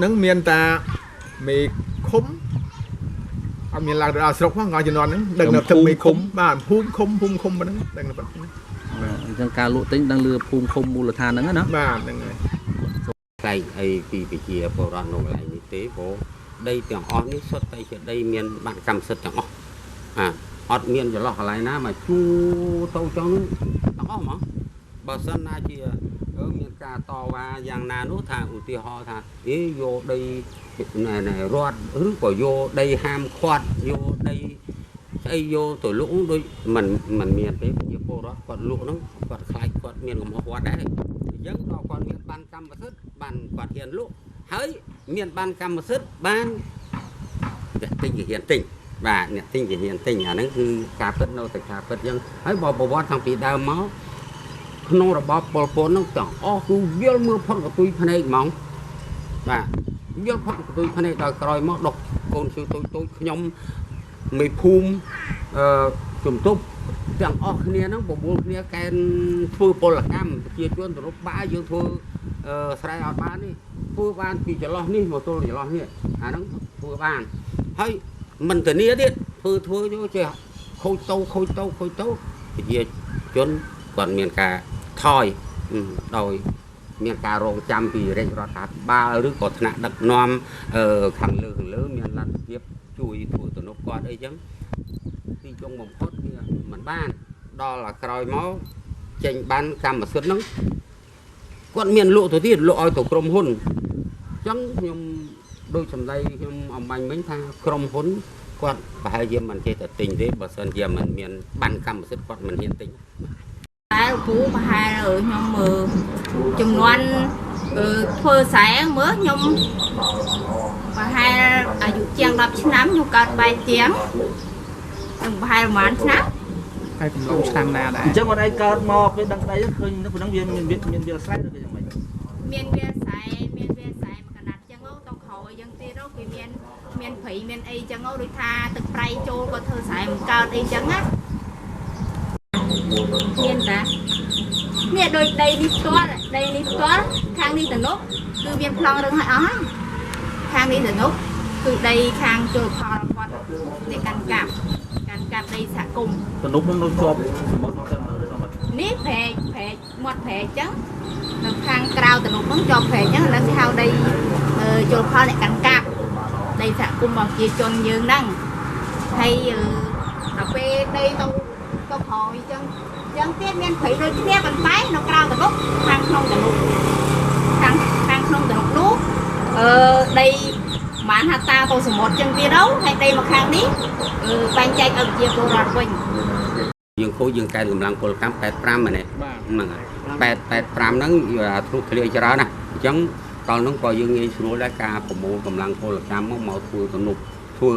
នឹងមានតាមេឃុំអត់មានឡើងទៅដល់ស្រុកផងងជំនាន់ហ្នឹងដឹងនៅទឹកមេឃុំបាទភូមិឃុំភូមិឃុំប៉ុណ្ណឹងដឹងនៅប៉ុណ្ណឹង អញ្ចឹងការលក់ទិញដឹងលឺភូមិឃុំមូលដ្ឋានហ្នឹងណា បាទហ្នឹងហើយ ខ្លែងអីពីប្រជាពលរដ្ឋនៅកន្លែងនេះទេព្រោះដីទាំងអស់នេះសុទ្ធតែជាដីមានប័ណ្ណកម្មសិទ្ធិទាំងអស់អាអត់មានចន្លោះកន្លែងណាមកជួទៅចង់ទាំងអស់ហ្មងបើសិនណាជាមានការតវ៉ាយ៉ាងណានោះថាឧទាហរណ៍ថាអេយកដីរដ្ឋឬក៏យកដីហាមឃាត់យកដីស្អីយកទៅលក់ដូចមិនមានទេប្រជាពលរដ្ឋគាត់លក់ហ្នឹងគាត់ខ្លាចគាត់មានកំហុសគាត់ដែរអញ្ចឹងដល់គាត់មានបានកម្មសិទ្ធិបានគាត់ហ៊ានលក់ហើយមានបានកម្មសិទ្ធិបានអ្នកទិញគេហ៊ានទិញបាទអ្នកទិញគេហ៊ានទិញអាហ្នឹងគឺការពិតនៅតែការពិតអញ្ចឹងហើយបើប្រវត្តិតាំងពីដើមមកក្នុងរបបប៉ុលពតហ្នឹងទាំងអស់គឺវាលមើលផុតកតុយភ្នែកហ្មងបាទវាលផុតកតុយភ្នែកដល់ក្រោយមកដុកកូនជឿតូចតូចខ្ញុំមេភូមិអឺជំទប់ទាំងអស់គ្នាហ្នឹងបបួលគ្នាកែនធ្វើពលកម្មប្រជាជនទៅរົບបាយើងធ្វើស្រែអត់បាននេះធ្វើបានពីចន្លោះនេះមកទល់ចន្លោះនេះអាហ្នឹងធ្វើបានហើយមិនធានាទៀតធ្វើធ្វើយកចេះខូចទៅខូចទៅខូចទៅប្រជាជនគាត់មានការថយដោយមានការរងចាំពីរាជរដ្ឋាភិបាលឬក៏ថ្នាក់ដឹកនាំខាងលើខាងលើមានលទ្ធភាពជួយធ្វើទំនប់គាត់អីចឹងទីចុងបំផុតវាមិនបានដល់ក្រោយមកចេញបានកម្មសិទ្ធិហ្នឹងគាត់មានលក់ទៅទៀតលក់ឲ្យទៅក្រុមហ៊ុនអញ្ចឹងខ្ញុំដូចសម្ដីខ្ញុំអំបញ្ញមិញថាក្រុមហ៊ុនគាត់ប្រហែលជាមិនចេះតែទិញទេបើសិនជាមិនមានបានកម្មសិទ្ធិគាត់មិនហ៊ានទិញ តែគ្រូប្រហែលខ្ញុំមើលចំនួនធ្វើស្រែមើលខ្ញុំប្រហែលអាយុជាង10ឆ្នាំខ្ញុំកើតបែកជាងខ្ញុំប្រហែលប្រហែលឆ្នាំ ហើយកំឡុងឆ្នាំណាដែរ អញ្ចឹងគាត់ឯងកើតមកពេលដឹងស្ដីឃើញនៅក្នុងវាមានមានវាលស្រែឬក៏យ៉ាងម៉េច មានវាលស្រែមានវាលស្រែមួយកណាត់ចឹងទៅក្រោយចឹងទៀតគេមានមានព្រៃមានអីចឹងដូចថាទឹកប្រៃចូលក៏ធ្វើស្រែមិនកើតអីចឹងណាមានតាមានដូចដីនេះផ្ទាល់ដីនេះផ្ទាល់ខាងនេះទំនប់គឺមានប្លង់រឹងឲ្យអស់ហើយខាងនេះទំនប់គឺដីខាងជលផលគាត់អ្នកកាន់កាប់កាន់កាប់ដីសហគមន៍ ទំនប់នឹងនៅជាប់សមុទ្រទៅឬក៏មិន នេះព្រែកព្រែកមាត់ព្រែកចឹងនៅខាងក្រៅទំនប់ហ្នឹងជាប់ព្រែកចឹងឥឡូវគេហៅដីជលផលអ្នកកាន់កាប់ដីសហគមន៍របស់ប្រជាជនយើងហ្នឹងហើយដល់ពេលដីទៅទៅក្រោយចឹងចឹងទៀតមានព្រៃដូចគ្នាប៉ុន្តែនៅក្រៅទំនប់ខាងក្នុងទំនប់ខាងខាងក្នុងទំនប់នោះអឺដីប្រហែលហត្តាទៅសមុទ្រចឹងទៀតទៅហើយដីមកខាងនេះបែងចែកឲ្យប្រជាពលរដ្ឋវិញ យើងខូចយើងកែកម្លាំងពលកម្ម85មែនទេ បាទ ហ្នឹងហើយ885ហ្នឹងវាធ្លុះធ្លាយច្រើនណាស់អញ្ចឹងកាលហ្នឹងក៏យើងងាយស្រួលដែរការប្រមូលកម្លាំងពលកម្មមកមកធ្វើទំនប់ធ្វើ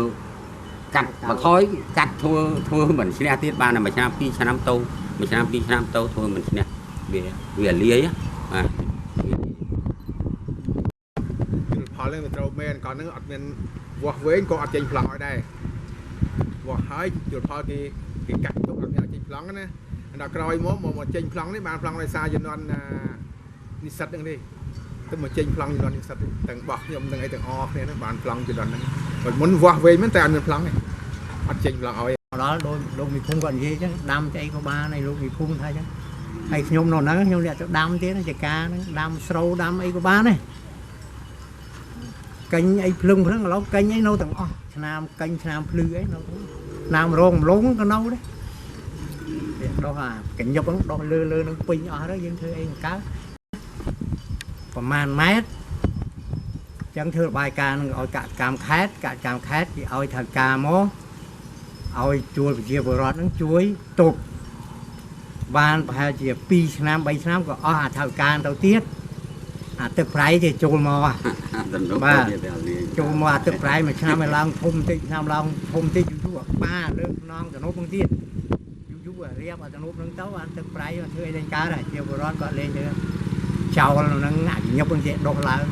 កាត់បន្ថយកាត់ធ្វើធ្វើមិនឈ្នះទៀតបានតែមួយឆ្នាំពីរឆ្នាំទៅមួយឆ្នាំពីរឆ្នាំទៅធ្វើមិនឈ្នះវាវាលាយបាទ ជលផលហ្នឹងវាត្រូវមែនកាលហ្នឹងអត់មានវាស់វែងក៏អត់ចេញប្លង់ឲ្យដែរវាស់ហើយជលផលគេគេកាត់ទុកអត់មានឲ្យចេញប្លង់ណាដល់ក្រោយមកមកចេញប្លង់នេះបានប្លង់ដោយសារជំនាន់និស្សិតហ្នឹងទេទៅមកចេញប្លង់ជំនាន់និស្សិតទាំងបោះខ្ញុំទាំងអីទាំងអគ្នាហ្នឹងបានប្លង់ជំនាន់ហ្នឹងបើមុនវាស់វែងមែនតែអត់មានប្លង់ទេអត់ចេញប្លង់ឲ្យ ដល់ដូចលោកមីភូមិគាត់និយាយអញ្ចឹងដាំស្អីក៏បានហើយលោកមីភូមិថាអញ្ចឹងហើយខ្ញុំនៅហ្នឹងខ្ញុំលាក់ទៅដាំទៀតចកាហ្នឹងដាំស្រូវដាំអីក៏បានដែរកេញអីភ្លឹងភ្លឹងឥឡូវកេញអីនៅទាំងអស់ឆ្នាំកេញឆ្នាំភ្លឺអីនៅឆ្នាំរងម្លងក៏នៅដែរវាដោះអាកញ្ញប់ហ្នឹងដោះលើលើនឹងពេញអស់ទៅយើងធ្វើអីមិនកើតប្រហែលម៉ែត្រចឹងធ្វើរបាយការណ៍នឹងឲ្យកកម្មខេត្តកកម្មខេត្តគេឲ្យធ្វើការមកឲ្យជួលប្រជាពលរដ្ឋនឹងជួយទប់បានប្រហែលជា2ឆ្នាំ3ឆ្នាំក៏អស់អាថវិកាទៅទៀតអាទឹកប្រៃគេចូលមកបាទចូលមកអាទឹកប្រៃមួយឆ្នាំឲ្យឡើងធំតិចឆ្នាំឡើងធំតិចយូរយូរអាប៉ាលើខ្នងទំនប់ហ្នឹងទៀតយូរយូរអារៀបអាទំនប់ហ្នឹងទៅអាទឹកប្រៃធ្វើអីលែងកើតហើយជាពលរដ្ឋគាត់លេងទៅចោលហ្នឹងអាញឹបហ្នឹងគេដុះឡើង